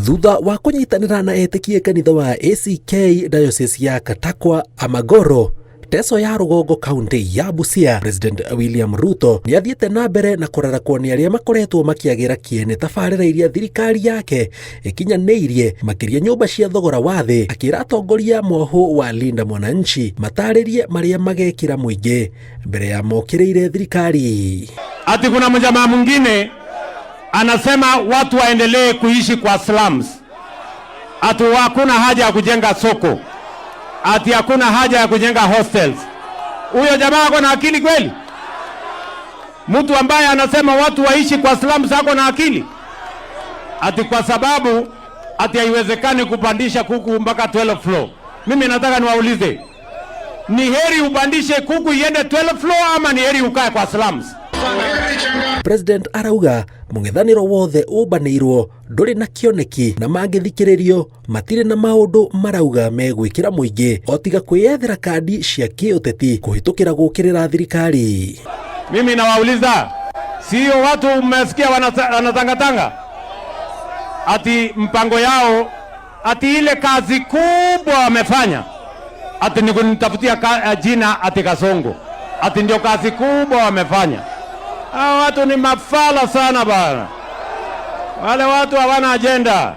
Thutha wa kũnyitanĩra na etĩkia kanitha wa ACK Diocese ya Katakwa Amagoro Teso ya rũgongo kaunti ya Busia, President William Ruto nĩ athiĩte na mbere na kũrarakwo nĩ arĩa makoretwo makĩagĩra kĩene tabarĩra iria thirikari yake ĩkinyanĩirie, makĩria nyũmba cia thogora wa thĩ, akĩra atongoria mwahũ wa Linda Mwananchi matarĩrie marĩa magekĩra mũingĩ mbere ya mokĩrĩire thirikari. Ati kuna mjamaa mwingine anasema watu waendelee kuishi kwa slums, ati hakuna haja ya kujenga soko, ati hakuna haja ya kujenga hostels. Huyo jamaa ako na akili kweli? Mtu ambaye anasema watu waishi kwa slums ako na akili? Ati kwa sababu ati haiwezekani kupandisha kuku mpaka 12 floor. Mimi nataka niwaulize, ni heri upandishe kuku iende 12 floor ama ni heri ukae kwa slums? President arauga mũng'ethanĩro wothe ũmbanĩirwo ndũrĩ na kĩoneki na mangĩthikĩrĩrio matirĩ na maũndũ marauga megwĩkĩra mũingĩ o tiga kwĩyethera kandi cia kĩũteti kũhĩtũkĩra gũkĩrĩra thirikari. Mimi nawauliza, sio watu mmesikia wanatangatanga ati mpango yao, ati ile kazi kubwa wamefanya ati ni kunitafutia jina ati Kasongo, ati ndio kazi kubwa wamefanya. Hao watu ni mafala sana bana. Wale watu hawana agenda,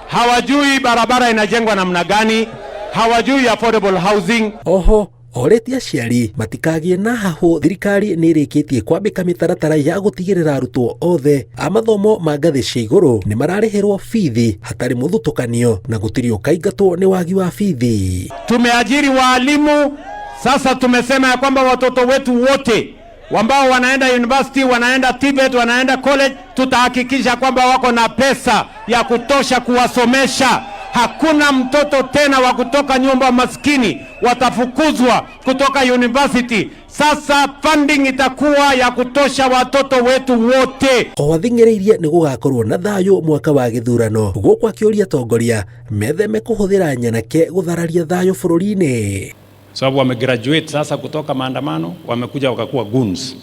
hawajui barabara inajengwa namna gani, hawajui affordable housing. Oho orĩtie aciari matikagie na hahũ, thirikari nĩ ĩrĩkĩtie kwambĩka mĩtaratara ya gũtigĩrĩra arutwo othe a mathomo ma ngathĩ cia igũrũ nĩ mararĩhĩrwo bithi hatarĩ mũthutũkanio na gũtirĩ ũkaingatwo nĩ wagi wa bithi. Tumeajiri waalimu sasa, tumesema ya kwamba watoto wetu wote ambao wanaenda university, wanaenda TVET, wanaenda college, tutahakikisha kwamba wako na pesa ya kutosha kuwasomesha. Hakuna mtoto tena wa kutoka nyumba maskini watafukuzwa kutoka university. Sasa funding itakuwa ya kutosha watoto wetu wote. O athing'ĩrĩirie nĩ gũgakorwo na thayũ mwaka wa gĩthurano, gũkũ akĩũria atongoria metheme kũhũthĩra nyanake gũthararia thayũ bũrũri-inĩ. Sababu wamegraduate sasa kutoka maandamano, wamekuja wakakuwa goons,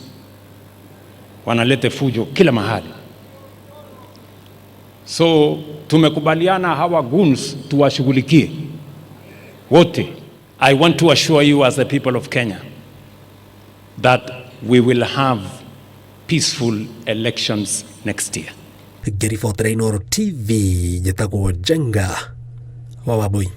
wanalete fujo kila mahali. So tumekubaliana hawa goons tuwashughulikie wote. I want to assure you as the people of Kenya that we will have peaceful elections next year. Ngĩribotera Inooro TV, njĩtagwo Njenga wa Wambui.